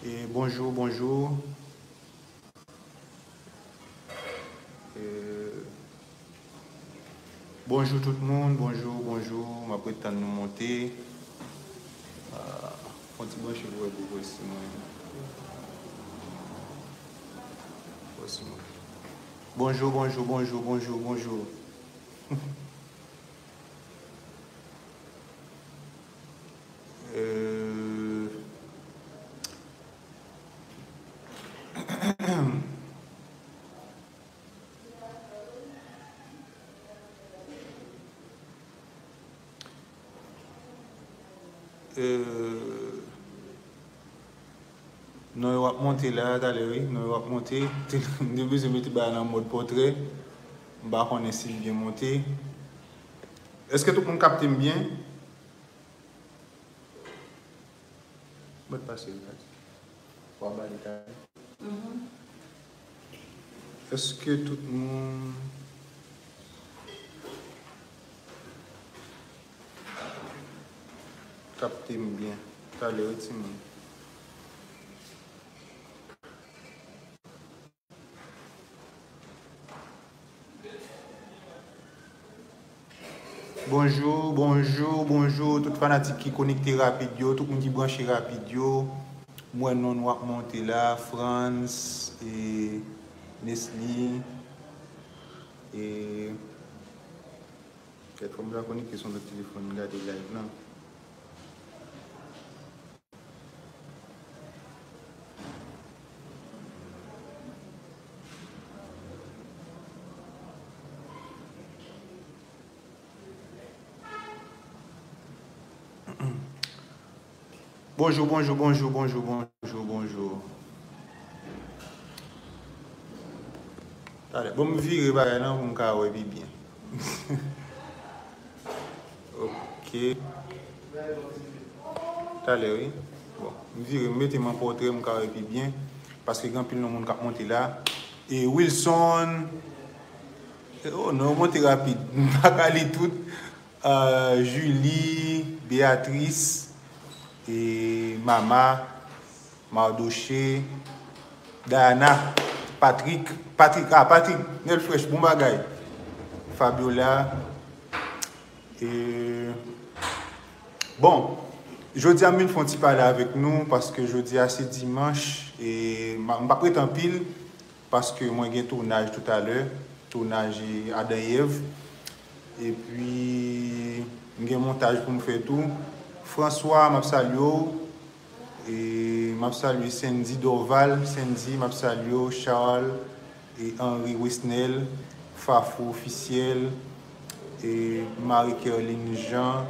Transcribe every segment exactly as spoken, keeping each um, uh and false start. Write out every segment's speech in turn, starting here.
E bonjou, bonjou. E bonjou tout moun, bonjou, bonjou. M ap ret tann nou monte. Ah, fè yon ti branche pou wè pou wè si mwen. Wè si mwen. Bonjou, bonjou, bonjou, bonjou, bonjou. Euh, euh, Non yo ap monte la, talè wi. Non yo ap monte. M te bezwen mete bagay nan mòd pòtrè. M pa konnen si l byen monte. Èske tout moun kapte m byen? Mwen pase l la. W ap ba detay. Èske tout moun kapte m byen? Talè wi timoun. Bonjou, bonjou, bonjou tout fanatik ki konekte rapid yo, tout moun ki branche rapid yo. M wè non nou ap monte la, Frantz, e Nesly, e kèk fwa m ta konekte sou lòt telefòn gade live lan. Bonjou, bonjou, bonjou, bonjou, bonjou, bonjou. Talè, bon, m vire bagay lan pou m ka wè pi byen. Ok. Talè, wi. Bon, m vire, m mete m an pòtrè, m ka wè pi byen. Paske gen anpil non moun k ap monte la. E Wilson. E, oh non, yo monte rapid. M pa ka li tout. Euh, Julie, Beatrice, e Mama, Mardoché, Diana, Patrick, Patrick, ah, Patrick, Nel Fresh, bon bagay. Fabiola, e, bon, jodi a m vin fè yon ti pale avèk nou, paske jodi a se dimanch, e ma-, m p ap ret anpil, paske mwen gen tounaj toutalè, tounaj Adan Ev. Epi, m gen montaj pou m fè tou. François, m ap salye w. E m ap salye Sandy Dorval, Sandy, m ap salye w, Charles, e Henry Wesnel, Fafou Ofisyèl, e Marie Kerline Jean,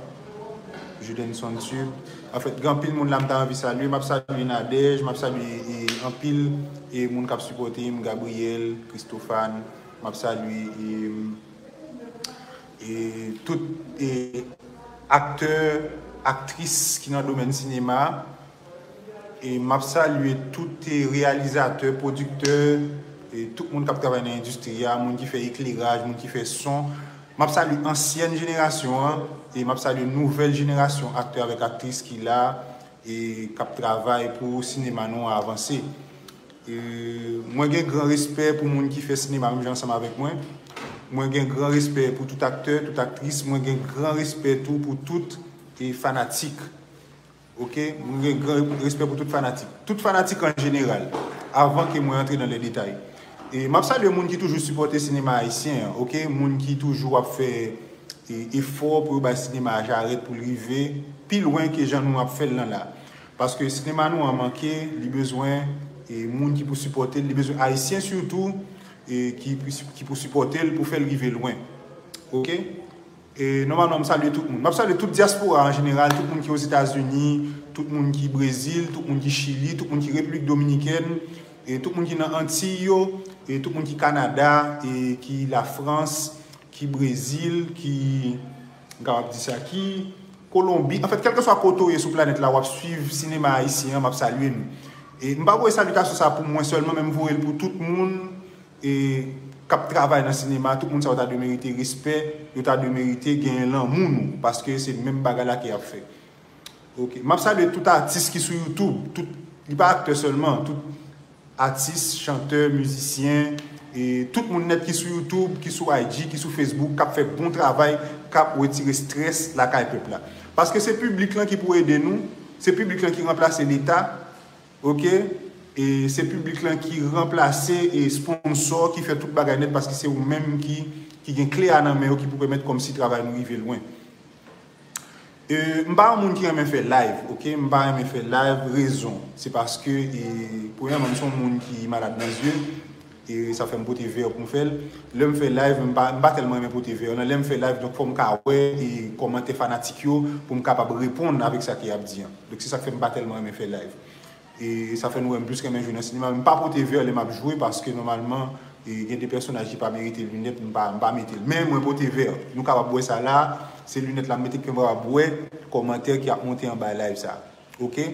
Judenson Tube. Anfèt, gen anpil moun la m ta anvi salye. M ap salye Nadège, m ap salye, e, anpil, e, moun k ap sipòte m, Gabriel, Christophane, m ap salye, e, e tout, e, aktè, aktris ki nan domèn sinema. E m ap salye tout, e, reyalizatè, pwodiktè, e tout moun k ap travay nan endistri a, moun ki fè ekleraj, moun ki fè son. M ap salye ansyèn jenerasyon an, e m ap salye nouvèl jenerasyon aktè avèk aktris ki la, e k ap travay pou sinema nou an avanse. E mwen gen gran respè pou moun ki fè sinema menm jan ansanm avèk mwen. Mwen gen gran respè pou tout aktè, tout aktris. Mwen gen gran respè tou pou tout, e, fanatik. Ok, mwen gen gran respè pou tout fanatik. Tout fanatik an jeneral, avan ke mwen antre nan lè detay. E m ap salye moun ki toujou sipòte sinema ayisyen an, ok? Moun ki toujou ap fè, e, efò pou yo bay sinema a jarèt pou l rive pi lwen ke jan nou ap fè l lan la. Paske sinema nou an manke, li bezwen, e, moun ki pou sipòte l, li bezwen ayisyen sitou, e, ki, ki pou sipòte l pou fè l rive lwen. Ok? E nòmalman, m salye tout moun. M ap salye tout dyaspora an jeneral, tout moun ki Ozetazini, tout moun ki Brezil, tout moun ki Chili, tout moun ki Repiblik Dominikèn, e tout moun ki nan Antiy yo, e tout moun ki Kanada, e ki Lafrans, ki Brezil, ki, m kapab di sa, ki Kolonbi. Anfèt, kèlkeswa kote w ye sou planèt la, w ap swiv sinema ayisyen an, m ap salye nou. E m pa voye salitasyon sa pou mwen sèlman, men m voye l pou tout moun e, k ap travay nan sinema, tout moun sa yo ta dwe merite respè, yo ta dwe merite genyen lanmou nou, paske se menm bagay la ke y ap fè. Ok. M ap salye tout atis ki sou YouTube, tout Li pa aktè sèlman, tout atis, chantè, mizisyen, e tout moun nèt ki sou YouTube, ki sou I G, ki sou Facebook, k ap fè bon travay, k ap retire strès lakay pèp la. Paske se piblik lan ki pou ede nou, se piblik lan ki ranplase Leta, oke? E se piblik lan ki ranplase e sponsò, ki fè tout bagay nèt, paske se ou menm ki, ki gen kle a nan men yo, ki pou pèmèt kòmsi travay nou rive lwen. E, m pa yon moun ki renmen fè live, oke? M pa renmen fè live, rezon. Se paske, e, premyèman, m se yon moun ki malad nan zye, e sa fè m pote vè pou m fè l. Lè m fè live, m pa, m pa tèlman renmen pote vè. Nan lè m fè live, donk fò m ka wè, e kòmantè fanatik yo, pou m kapab reponn avèk sa ke y ap di an. Donk se sa k fè m pa tèlman renmen fè live. E sa fè nou wè m plis renmen jwe nan sinema. Men m pa pote vè lè m ap jwe, paske nòmalman, e gen de pèsonaj ki pa merite linèt, m pa, m pa mete l. Men mwen pote vè. Nou kapab wè sa la, se linèt la m mete ke m kapab wè kòmantè ki ap monte anba live sa. Oke?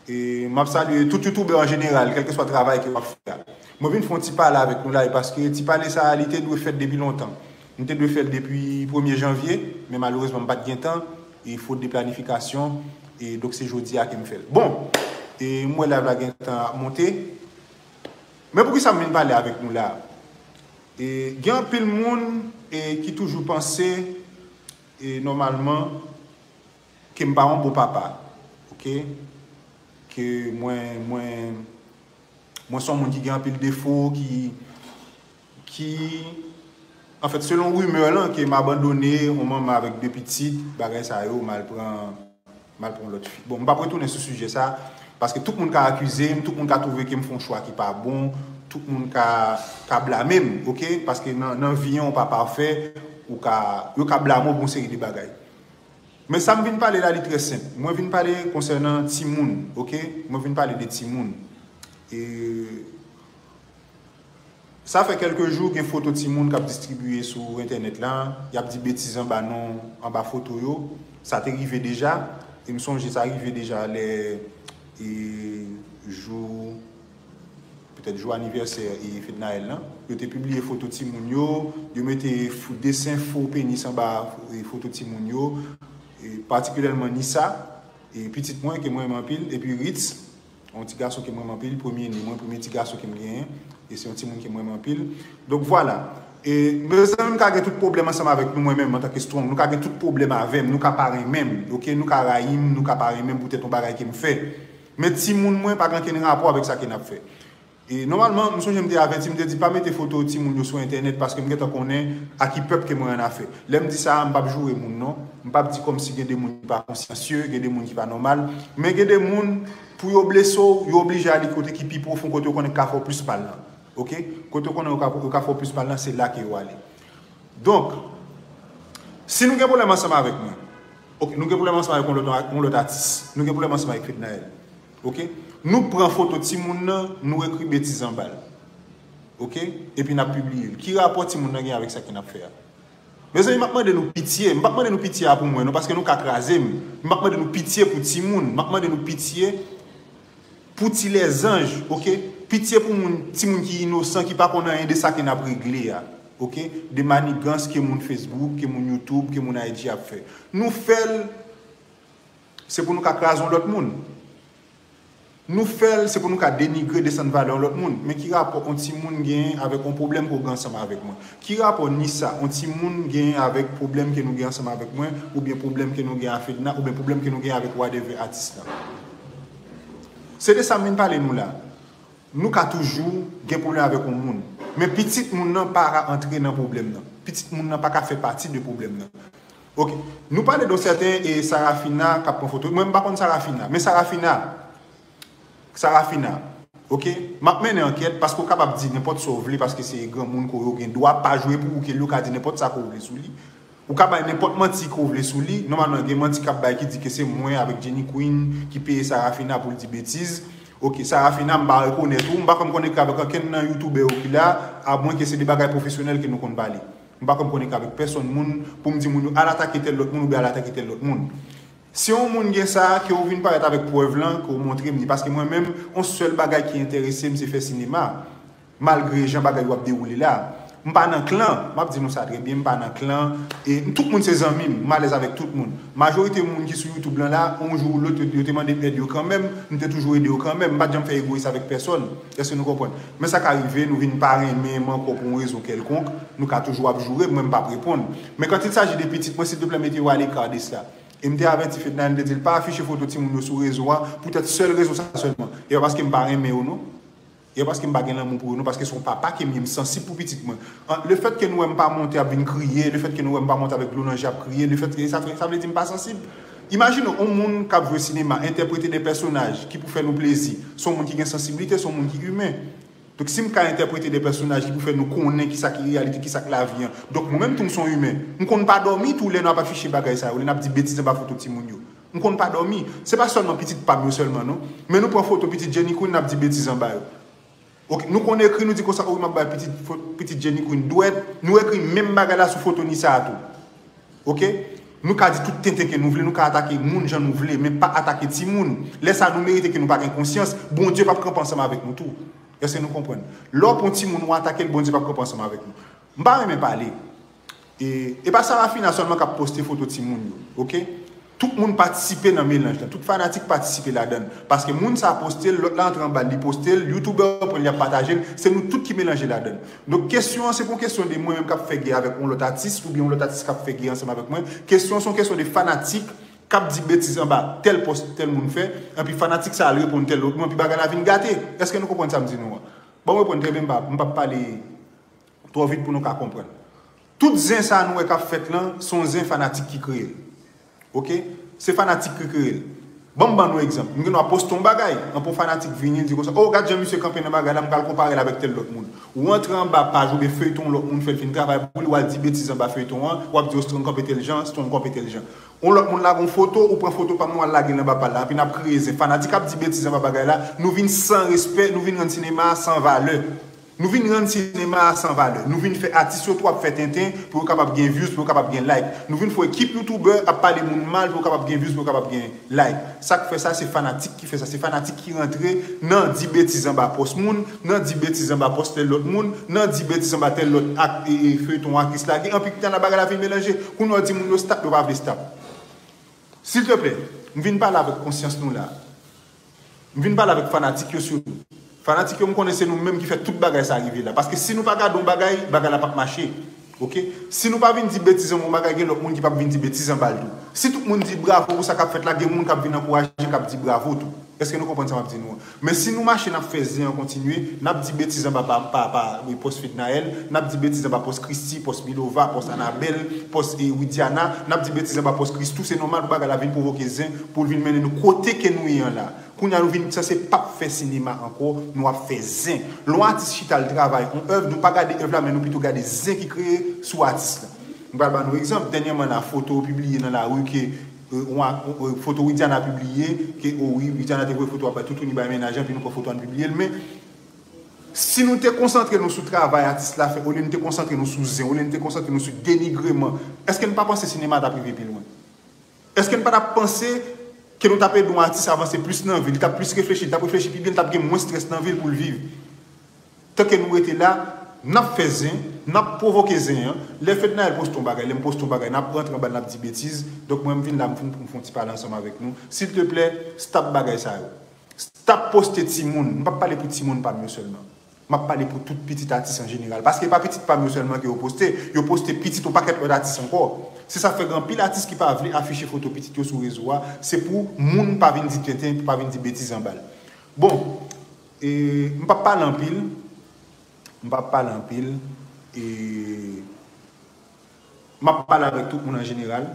E m ap salye tout youtubè an jeneral, kèlkeswa travay ke w ap fè a. Mwen vin fè yon ti pale avèk nou la, e paske ti pale sa a, li te dwe fèt depi lontan. M te dwe fè l depi premye janvye, men malerezman m pa t gen tan, e fot de planifikasyon, e donk se jodi a ke m fè l. Bon, e m wè live la gen tan ap monte. Men poukisa m vin pale avèk nou la? E gen anpil moun, e, ki toujou panse, e, nòmalman, ke m pa yon bon papa, oke? Ke mwen, mwen, mwen se yon moun ki gen anpil defo, ki, ki, anfèt, selon rimè lan, ke m abandone yon manman avèk de pitit, bagay sa yo, m al pran, m al pran lòt fi. Bon, m p ap retounen sou sijè sa, paske tout moun ka akize m, tout moun ka twouve ke m fè yon chwa ki pa bon, tout moun ka, ka blame m, oke? Paske nan, nan vi an, ou pa pafè, ou ka, yo ka blame w pou yon seri de bagay. Men sa m vin pale la, li trè senp. Mwen vin pale konsènan timoun, oke? Mwen vin pale de timoun. E sa fè kèlke jou, gen foto timoun k ap distribiye sou entènèt la. Y ap di betiz anba non, anba foto yo. Sa te rive deja. E m sonje sa rive deja lè, e, jou petèt jou anivèsè e Fednaelle lan, yo te pibliye foto timoun yo, yo mete f-, desen fo penis anba, e, foto timoun yo, e, patikilyèman Nissa, e, pitit mwen ke mwen renmen anpil, epi Ritz, yon ti gason ke mwen renmen anpil, premye ne mwen, premye ti gason ke m genyen, e se yon timoun ke mwen renmen anpil. Donk, vwala. E, mezanmi, m ka gen tout pwoblèm ansanm avèk nou, mwen menm, antanke Strong, nou ka gen tout pwoblèm avè m, nou ka pa renmen m, oke? Nou ka rayi m, nou ka pa renmen m poutèt yon bagay ke m fè. Men timoun mwen pa gen ankenn rapò avèk sa ke n ap fè. E nòmalman, m sonje m te avèti, m te di pa mete foto timoun yo sou entènèt paske m gentan konnen a ki pèp ke mwen annafè. Lè m di sa a, m p ap joure moun non. M p ap di kòmsi gen de moun ki pa konsyansye, gen de moun ki pa nòmal. Men gen de moun, pou yo blese w, yo oblije ale kote ki pi pwofon, kote yo konnen k ka fè w plis mal lan. Oke? Kote yo konnen yo ka, yo ka fè w plis mal lan, se la ke yo ale. Donk, si nou gen pwoblèm ansanm avèk mwen, oke, nou gen pwoblèm ansanm avèk yon lòt, yon lòt atis, nou gen pwoblèm ansanm avèk Fednaelle, oke, nou pran foto timoun nan, nou ekri betiz anba l, oke, epi n ap pibliye l. Ki rapò timoun nan gen avèk sa ke n ap fè a? Mezanmi, m ap mande nou pitye. M p ap mande nou pitye a pou mwen, non, paske nou ka kraze m. M ap mande nou pitye pou timoun. M ap mande nou pitye pou ti lèzanj, oke? Pitye pou moun, timoun ki inosan, ki pa konn anyen de sa ke n ap regle a, oke? De manigans ke moun Facebook, ke moun YouTube, ke moun I G ap fè. Nou fè l, se pou nou ka kraze yon lòt moun. Nou fè l, se pou nou ka denigre, desann valè yon lòt moun. Men ki rapò yon timoun genyen avèk yon pwoblèm ke w gen ansanm avèk mwen? Ki rapò Nissa, yon timoun, genyen avèk pwoblèm ke nou gen ansanm avèk mwen, oubyen pwoblèm ke nou gen a Fedna, oubyen pwoblèm ke nou gen avèk whatever atis la? Se de sa m vin pale nou la. Nou ka toujou gen pwoblèm avèk yon moun. Men pitit moun nan pa ka antre nan pwoblèm nan. Pitit moun nan pa ka fè pati de pwoblèm nan. Oke. Nou pale de yon sèten, e, Sarafina k ap pran foto. Mwen, m pa konn Sarafina. Men Sarafina, Sarafina, oke? M ap mennen ankèt paske w kapab di nenpòt sa w vle paske se granmoun ke w ye, ou gen dwa pa jwe pou ou ke l, ou ka di nenpòt sa ke w vle sou li. Ou ka bay nenpòt manti ke w vle sou li. Nòmalman, gen manti k ap bay ki di ke se mwen avèk Jenny Queen ki peye Sarafina pou l di betiz. Oke, Sarafina, m pa rekonèt ou, m pa konn konekte avèk ankenn nan youtubè yo ki la, amwenke se de bagay pwofesyonèl ke nou konn pale. M pa konn konekte avèk pèsonn moun pou m di moun yo al atake tèl lòt moun oubyen al atake tèl lòt moun. Si yon moun gen sa, ke w vin parèt avèk prèv lan, ke w montre m li. Paske mwen menm, yon sèl bagay ki enterese m, se fè sinema. Malgre jan bagay yo ap dewoule la. M pa nan klan, m ap di nou sa trè byen, m pa nan klan. E tout moun se zanmi m, m alèz avèk tout moun. Majorite moun ki sou YouTube lan la, yon jou ou lòt, yo, yo te mande m èd yo kanmenm, m te toujou ede yo kanmenm, m pa t janm fè egoyis avèk pèsòn. Èske nou konprann? Men sa ka rive, nou vin pa renmen m ankò pou yon rezon kèlkonk, nou ka toujou ap joure m, mwen m p ap reponn. Men quand il s'agit de pitit mwen, silteplè, mete yo à l'écart de cela. E m te avèti Fednaelle, m te di l pa afiche foto timoun yo sou rezo a, poutèt sèl rezon sa sèlman. E pa paske m pa renmen yo non. E pa paske m pa gen lanmou pou yo non, paske se yon papa ke m ye, m sansib pou pitit mwen. An, lefètke nou wè m pa monte ap vin kriye, lefètke nou wè m pa monte avèk dlo nan je ap kriye, lefètke sa, sa vle di m pa sansib. Imajine yon moun k ap jwe sinema, entèprete de pèsonaj ki pou fè nou plezi, se yon moun ki gen sansiblite, se yon moun ki imen. Donk, si m ka entèprete de pèsonaj ki pou fè nou konnen kisa ki reyalite, kisa k lavi an. Donk, mwen menm tou, m se yon imen. M konn pa dòmi tou lè n ap afiche bagay sa yo, lè n ap di betiz anba foto timoun yo. M konn pa dòmi. Se pa sèlman pitit pa m yo sèlman, non. Men nou pran foto pitit Jenny Queen, n ap di betiz anba yo. Ok, nou konn ekri, nou di konsa, o wi, m ap bay pitit, fo- pitit Jenny Queen dwèt. Nou ekri menm bagay la sou foto Nissa a tou. Ok? Nou ka di tout tenten ke nou vle, nou ka atake moun jan nou vle, men pa atake timoun. Lè sa, nou merite ke nou pa gen konsyans, Bondye p ap kanpe ansanm avèk nou tou. Èske nou konprann? Lè w pran timoun ou atake l, Bondye p ap kanpe ansanm avèk nou. M pa renmen pale. E, e pa Sarafina sèlman k ap poste foto timoun yo, ok? Tout moun patisipe nan melanj lan, tout fanatik patisipe ladan l. Paske moun sa poste l, lòt la antre anba l, li poste l, youtubè yo pran l, y ap pataje l, se nou tout ki melanje ladan l. Donk, kesyon an, se pa yon kesyon de mwen menm k ap fè gè avèk yon lòt atis, oubyen yon lòt atis k ap fè gè ansanm avèk mwen. Kesyon an, se yon kesyon de fanatik k ap di betiz anba tèl pòs tèl moun fè, epi fanatik sa al reponn tèl lòt moun, epi bagay la vin gate. Èske nou konprann sa m di nou an? Ban m reponn trè byen, m p ap, m p ap pale twò vit pou nou ka konprann. Tout zen sa nou wè k ap fèt lan, se yon zen fanatik ki kreye l. Ok? Se fanatik ki kreye l. Ban m ban nou egzanp. M gen dwa poste yon bagay, anpi yon fanatik vini, l di konsa, o, gad jan misye kanpe nan bagay la, m pral konpare l avèk tèl lòt moun. Ou antre anba paj oubyen feyton yon lòt moun fè, l fin travay pou li, w al di betiz anba feyton an, w ap di, o, Strong kanpe tèl jan, Strong kanpe tèl jan. Yon lòt moun lage yon foto, ou pran foto pa m, ou al lage l anba paj la, epi n ap kreye zen. Fanatik ap di betiz anba bagay la, nou vin san respè, nou vin rann sinema a san valè. Nou vin rann sinema a san valè. Nou vin fè atis yo tou ap fè tenten pou yo kapab gen views, pou yo kapab gen like. Nou vin fè ekip youtubè ap pale moun mal pou yo kapab gen views, pou yo kapab gen like. Sa k fè sa, se fanatik ki fè sa. Se fanatik ki rantre nan di betiz anba pòs moun, nan di betiz anba pòs tèl lòt moun, nan di betiz anba tèl lòt ak, e, e, feyton aktris lage. Anpi tan la bagay la vin melanje. Kounye a w di moun yo stop, yo pa vle stop. Silteplè, m vin pale avèk konsyans nou la. M vin pale avèk fanatik yo sitou. Fanatik yo, m konnen se nou menm ki fè tout bagay sa rive la. Paske si nou pa gade yon bagay, bagay la p ap mache. Ok? Si nou pa vin di betiz anba yon bagay, gen lòt moun ki p ap vin di betiz anba l tou. Si tout moun di bravo pou sa k ap fèt la, gen moun k ap vin ankouraje, k ap di bravo tou. Èske nou konprann sa m ap di nou an? Men si nou mache, n ap fè zen an kontinye, n ap di betiz anba pa, pa, pa, wi, pòs Fednaelle, n ap di betiz anba pòs Christie, pòs Milova, pòs Anabelle, pòs, e, Widiana, n ap di betiz anba pòs Christoo, se nòmal pou bagay la vin pwovoke zen, pou l vin mennen nou kote ke nou ye an la. Kounye a nou vin sanse p ap fè sinema ankò, nou ap fè zen. Lè yon atis chita l travay yon èv, nou pa gade èv la, men nou pito gade zen ki kreye sou atis la. M pral ba nou egzanp, dènyèman la, foto pibliye nan lari ke, e, yon a- e, foto Widiana pibliye, ke, o wi, Widiana te voye foto a bay toutouni bay mennaj lan, epi nou pran foto a n pibliye l, men si nou te konsantre nou sou travay atis la fè, olye n te konsantre nou sou zen, olye n te konsantre nou sou denigreman, èske n pa panse sinema t ap rive pi lwen? Èske n pa t ap panse ke nou t ap ede yon atis avanse plis nan vi, li t ap plis reflechi, li t ap reflechi pi byen, li t ap gen mwens strès nan vi l pou l viv? Tanke nou rete la, n ap fè zen, n ap pwovoke zen an. Lè Fednaelle poste yon bagay, lè m poste yon bagay, n ap rantre anba l, n ap di betiz. Donk, mwen, m vin la, m vin pou m fè yon ti pale ansanm avèk nou. Silteplè, stop bagay sa yo. Stop poste timoun. M p ap pale pou timoun pa m yo sèlman. M ap pale pou tout pitit atis an jeneral. Paske e pa pitit pa m yo sèlman ke yo poste. Yo poste pitit yon pakèt lòt atis ankò. Se sa k fè gen anpil atis ki pa vle afiche foto pitit yo sou rezo a. Se pou moun pa vin di tenten, pou pa vin di betiz anba l. Bon, e, m p ap pale anpil. M p ap pale anpil. E, m ap pale avèk tout moun an jeneral.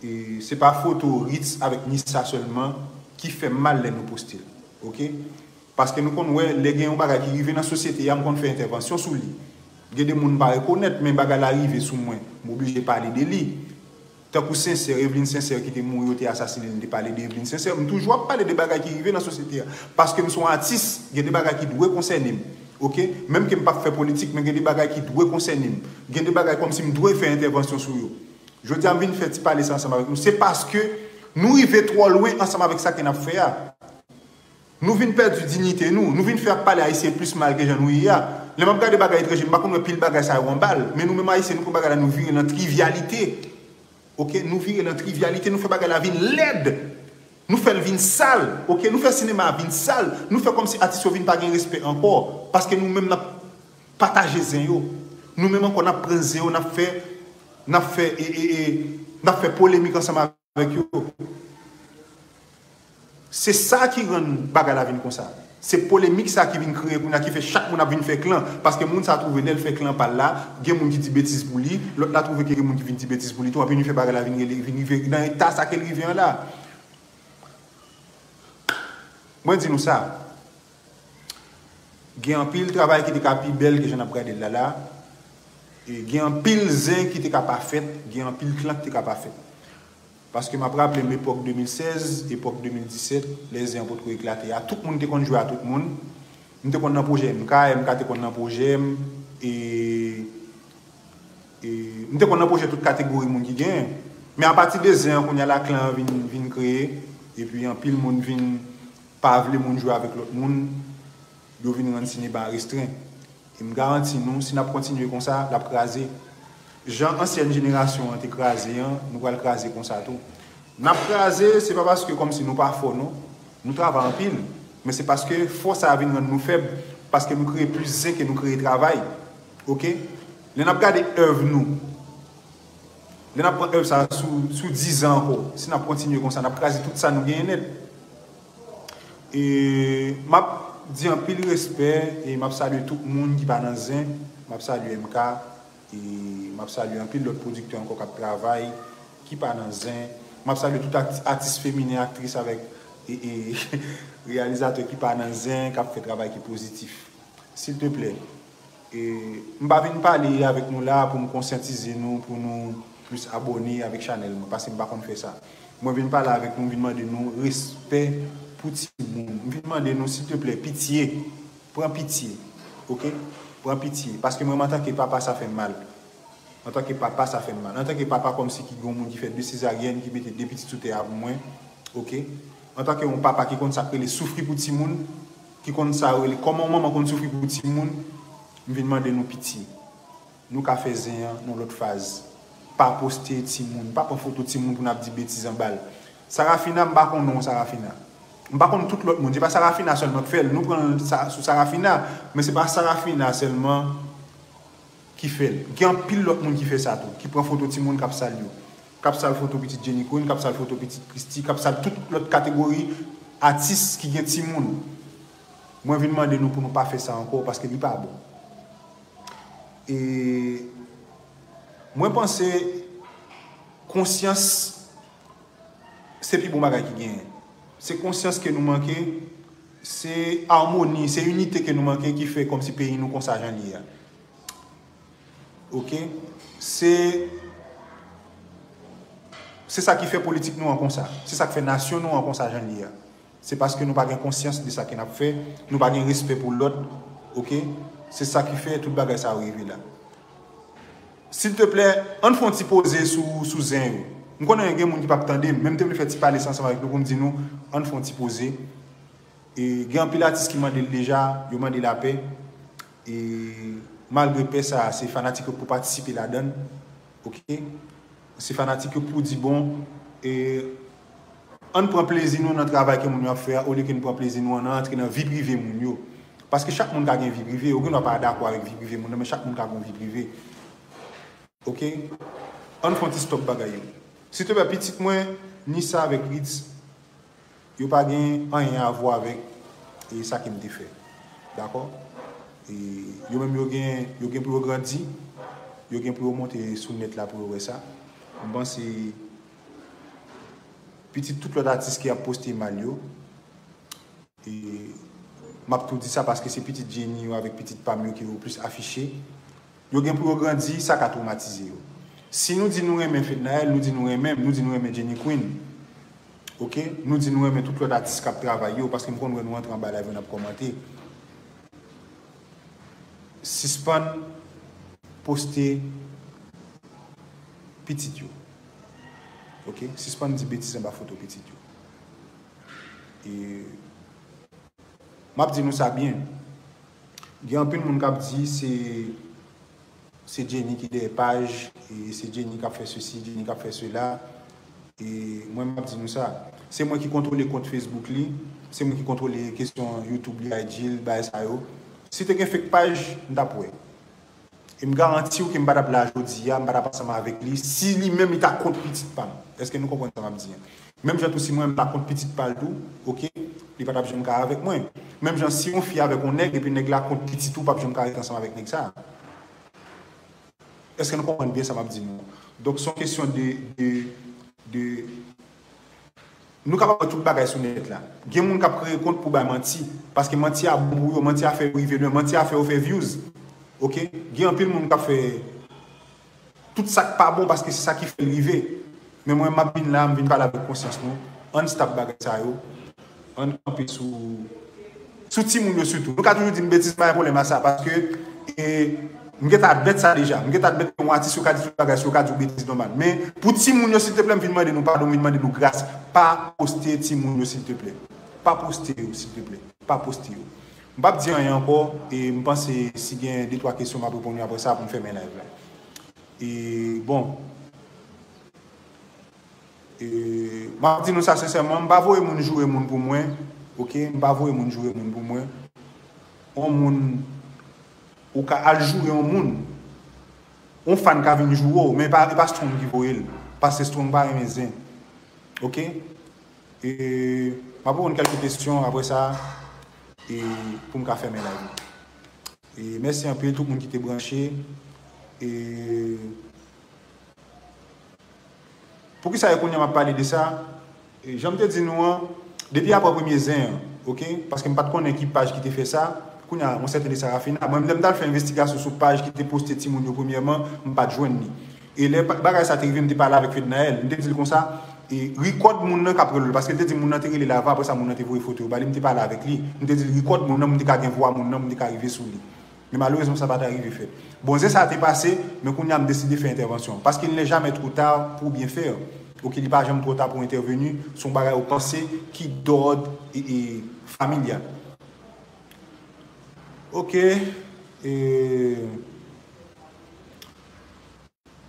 E, se pa foto Ritz avèk Nissa sèlman ki fè m mal lè nou poste l. Ok? Paske nou konn wè, lè gen yon bagay ki rive nan sosyete a, m konn fè entèvansyon sou li. Gen de moun m pa rekonèt, men bagay la rive sou mwen. M oblije pale de li. Tankou Sincère, Evelyne Sincère ki te mouri, yo te asasinen l, m te pale de Evelyne Sincère. M toujou ap pale de bagay ki rive nan sosyete a. Paske m se yon atis, gen de bagay ki dwe konsène m. Ok? Menm ke m p ap fè politik, men gen de bagay ki dwe konsène m. Gen de bagay kòmsi m dwe fè entèvansyon sou yo. Jodi a, m vin fè ti pale sa ansanm avèk nou. Se paske nou rive twò lwen ansanm avèk sa ke n ap fè a. Nou vin pèdi diyite nou. Nou vin fè ap pale Ayisyen plis mal ke jan nou ye a. Lè m ap gade bagay etranje, m pa konn wè pil bagay sa yo anba l. Men nou menm Ayisyen, nou pran bagay la, nou vire nan trivyalite. Oke? Nou vire nan trivyalite, nou fè bagay la vin lèd. Nou fè l vin sal. Oke? Nou fè sinema a vin sal. Nou fè kòmsi atis yo vin pa gen respè ankò. Paske nou menm n ap pataje zen yo. Nou menm ankò n ap pran zen yo, n ap fè, n ap fè, e, e, e, n ap fè polemik ansanm avèk yo. Se sa ki rann bagay la vin konsa. Se polemik sa ki vin kreye kounye a ki fè chak moun ap vin fè klan. Paske moun sa twouve lè l fè klan pa l la, gen moun ki di betiz pou li, lòt la twouve ke gen moun ki vin di betiz pou li tou, anpi vin fè bagay la vin rele, vin rive nan eta sa ke l rive an la. Mwen di nou sa, gen anpil travay ki te ka pi bèl ke jan n ap gade l la la, e gen anpil zen ki te ka pa fèt, gen anpil klan ki te ka pa fèt. Paske m ap raple m epòk de mil sèz, epòk de mil disèt, lè zen an potko eklate a, tout moun te konn jwe a tout moun. M te konn nan pwojè M K, M K te konn nan pwojè m, e, e m te konn nan pwojè tout kategori moun ki genyen. Men apati de zen an, kounye a la klan an vin, vin kreye, epi anpil moun vin pa vle moun jwe avèk lòt moun, yo vin rann sinema a restren. E m garanti nou, si n ap kontinye konsa, l ap kraze. Jan ansyèn jenerasyon an te kraze an, nou pral kraze konsa tou. N ap kraze, se pa paske kòmsi nou pa fò, non. Nou travay anpil. Men se paske fò sa a vin rann nou fèb, paske nou kreye plis zen ke nou kreye travay. Oke? Lè n ap gade èv nou, lè n ap pran èv sa a sou, sou dizan ankò, si n ap kontinye konsa, n ap kraze tout sa nou genyen nèt. E m ap di anpil respè e m ap salye tout moun ki pa nan zen. M ap salye M K e m ap salye anpil lòt pwodiktè ankò k ap travay, ki pa nan zen. M ap salye tout ati-, atis feminen, aktris avèk e, e, reyalizatè ki pa nan zen, k ap fè travay ki pozitif. Silteplè, e, m pa vin pale avèk nou la pou m konsyantize nou, pou nou plis abòne avèk chanèl mwen, paske m pa konn fè sa. Mwen vin pale avèk nou, m vin mande nou respè pou timoun. M vin mande nou, silteplè, pitye. Pran pitye. Oke? Pran pitye. Paske mwen, antanke papa, sa fè m mal. Antanke papa, sa fè m mal. Antanke papa, kòmsi ki gen yon moun ki fè de sezaryèn, ki mete de pitit sou tè a pou mwen. Oke? Antanke yon papa ki konn sa k rele soufri pou timoun, ki konn sa yo rele, kòman yon manman konn soufri pou timoun, m vin mande nou pitye. Nou ka fè zen an nan lòt faz. Pa poste timoun, pa pran foto timoun pou n ap di betiz anba l. Sarafina, m pa konn non Sarafina. M pa konn tout lòt moun. Se pa Sarafina sèlman k fè l. Nou pran l sa, sou Sarafina, men se pa Sarafina sèlman ki fè l. Gen anpil lòt moun ki fè sa tou, ki pran foto timoun k ap sal yo, k ap sal foto pitit Jenny Queen, k ap sal foto pitit Christie, k ap sal tout lòt kategori atis ki gen timoun. Mwen vin mande nou pou nou pa fè sa ankò, paske li pa bon. E mwen panse konsyans se pi bon bagay ki genyen. Se konsyans ke nou manke, se amoni, se inite ke nou manke ki fè kòmsi peyi nou konsa jan l ye a. Oke? Se, se sa ki fè politik nou an konsa. Se sa k fè nasyon nou an konsa jan l ye a. Se paske nou pa gen konsyans de sa ke n ap fè, nou pa gen respè pou lòt, oke? Se sa ki fè tout bagay sa yo rive la. Silteplè, ann fè yon ti poze sou, sou zen yo. M konnen gen moun ki p ap tande m, men m te vle fè ti pale sa ansanm avèk nou pou m di nou, ann fè yon ti poze. E gen anpil atis ki mande l deja, yo mande lapè. E malgre pè sa, se fanatik yo k pou patisipe ladan l. Oke? Se fanatik yo k pou di, bon, e, ann pran plezi nou nan travay ke moun yo ap fè a, olye ke n pran plezi nou an nan antre nan vi prive moun yo. Paske chak moun ka gen vi prive, ou gen dwa pa dakò avèk vi prive moun nan, men chak moun ka gen yon vi prive. Oke? Ann fè yon ti stòp bagay yo. Silteplè, pitit mwen, Nissa avèk Ritz, yo pa gen anyen a vwa avèk, e, sa ke m te fè. Dakò? E, yo menm yo gen, yo gen pou yo grandi, yo gen pou yo monte sou nèt la pou yo wè sa. M panse pitit tout lòt atis ki ap poste mal yo, e, m ap tou di sa paske se pitit Jenny yo avèk pitit pa m yo ke yo plis afiche. Yo gen pou yo grandi, sa ka twomatize yo. Si nou di nou renmen Fednaelle, nou di nou renmen m, nou di nou renmen Jenny Queen, oke? Nou di nou renmen tout lòt atis k ap travay yo, paske m konn wè nou antre anba live yo, n ap kòmante. Sispann poste pitit yo. Oke? Sispann di betiz anba foto pitit yo. E m ap di nou sa byen. Gen anpil moun k ap di se, se Jenny ki dèyè paj, e se Jenny k ap fè sesi, Jenny k ap fè sela. E mwen, m ap di nou sa. Se mwen ki kontwole kont Facebook li, se mwen ki kontwole kesyon YouTube li, I G l, bagay sa yo. Si te gen fake paj, m t ap wè. E m garanti w ke m pa t ap la jodi a, m pa t ap ansanm avèk li, si li menm li ta kont pitit pa m. Èske nou konprann sa m ap di an? Menm jan tou si mwen m ta kont pitit pa l tou, oke, li pa t ap janm ka avèk mwen. Menm jan si yon fi avèk yon nèg, epi nèg la kont pitit ou, p ap janm ka ret ansanm avèk nèg sa. Èske nou konprann byen sa m ap di nou? Donk, se yon kesyon de, de, de, nou kapab wè tout bagay sou nèt la. Gen moun k ap kreye kont pou bay manti, paske manti a bon pou yo, manti a fè yo rive lwen, manti a fè yo fè views. Oke? Gen anpil moun k ap fè tout sa k pa bon paske se sa ki fè l rive. Men mwen, m ap vin la, m vin pale avèk konsyans nou. Ann stop bagay sa yo. Ann kanpe sou, sou timoun yo sitou. Nou ka toujou di m betiz, m pa gen pwoblèm a sa, paske, e, m gentan admèt sa deja. M gentan admèt ke yon atis yo ka di tout bagay, yo ka di w betiz nòmal. Men pou timoun yo, silteplè, m vin mande nou padon, m vin mande nou gras. Pa poste timoun yo, silteplè. Pa poste yo, silteplè. Pa poste yo. M p ap di anyen ankò, e m panse si gen de twa kesyon, m ap reponn yo apre sa pou m fèmen live la. E, bon. E, m ap di nou sa sensèman, m pa voye moun joure moun pou mwen, oke? M pa voye moun joure moun pou mwen. On moun, ou ka al joure on moun. On fan ka vin joure w, men e pa, e pa Strong ki voye l. Paske Strong pa renmen zen. Oke? E, m ap reponn kèlke kesyon apre sa, e, pou m ka fèmen live la. E mèsi anpil tout moun ki te branche. E poukisa e kounye a m ap pale de sa? E jan m te di nou an, depi apre premye zen an, oke? Paske m pa t konnen ki paj ki te fè sa. Kounye a, yon sèten de Sarafina. Mwen, lè m t al fè envestigasyon sou paj ki te poste timoun yo premyèman, m pa t jwenn li. E lè pa- bagay sa te rive, m te pale avèk Fednaelle. M te di l konsa, e, rikòd moun nan k ap rele l, paske l te di moun nan te rele l avan, apre sa moun nan te voye foto yo ba li, m te pale avèk li. M te di l rikòd moun nan, m te ka gen vwa moun nan, m te ka rive sou li. Men malerezman, sa pa t arive fèt. Bon, zen sa a te pase, men kounye a m deside fè entèvansyon. Paske il n'est jamais trop tard pour bien faire. Oke, li pa janm twò ta pou entèveni sou yon bagay ou panse ki dòd e, e, familyal. Oke, e,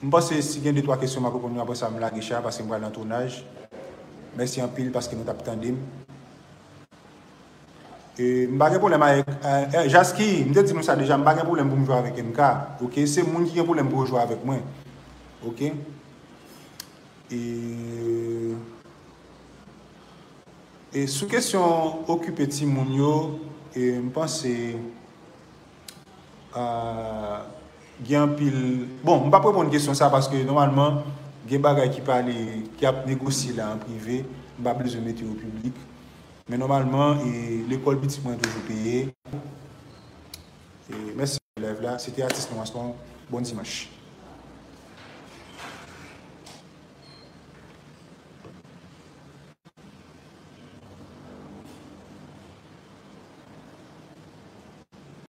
m panse si gen de twa kesyon, m ap reponn yo, apre sa, m lage cha, paske m pral nan tounaj. Mèsi anpil paske nou t ap tande m. E, m pa gen pwoblèm avèk, e, e, Jasky, m te di nou sa deja, m pa gen pwoblèm pou m jwe avèk M K. Oke, se moun ki gen pwoblèm pou yo jwe avèk mwen. Oke? E, e sou kesyon okipe timoun yo, e, m panse, a, gen anpil, bon, m p ap reponn kesyon sa paske nòmalman, gen bagay ki pale, ki ap negosye la an prive, m pa bezwen mete yo piblik. Men nòmalman, e, lekòl pitit mwen toujou peye. E, mèsi pou live la. Se te Atis Nwa Strong. Bon dimanch.